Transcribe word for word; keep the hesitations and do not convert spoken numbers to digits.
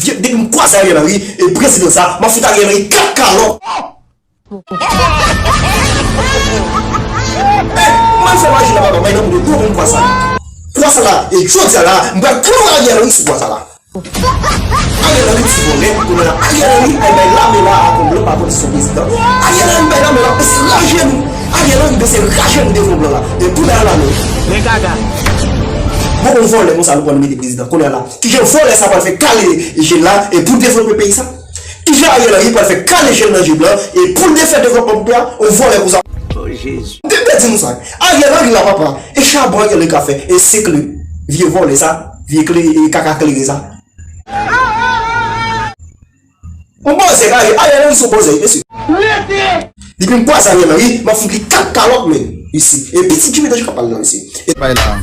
Depi m kwaze Ariel Henry, e prezidan sa, m ap fout Ariel Henry kat kalòt. Eh, mwen fè maji la, papa, bay nan moun yo tou moun kwa sa. Kwa sa la, e jodi a la, m pral klou Ariel Henry sou kwa sa la. Ariel Henry ti vòlè, kounye a Ariel Henry al bay lame la a kòm lòt pa pran sou prezidan. Ariel Henry bay lame la, bese raje nou. Ariel Henry bese raje nou devan blan la. E pou la lame. Men gaga. Bon, on vòlè konsa nou pran mete prezidan. Kounye a la, kijan vòlè sa pral fè kale je l la e pou devlope peyi sa? Kijan Ariel Henry pral fè kale je l nan je blan e pou l te fè devlopman pou peyi a? On vòlè konsa. Oh, Jezi. M te di nou sa. Ariel Henry la, papa. E chabon Ariel Henry ka fè. E se kle. Vye vòlè sa. Vye kle, e kaka klere sa. On bòzè, Ariel, Ariel Henry se on bòzè, mesye. Depi m kwaze Ariel Henry, m ap fout li kat kalòt, men. Isi. E pitit Jimmy Danje k ap pale la, mesye. E bay la.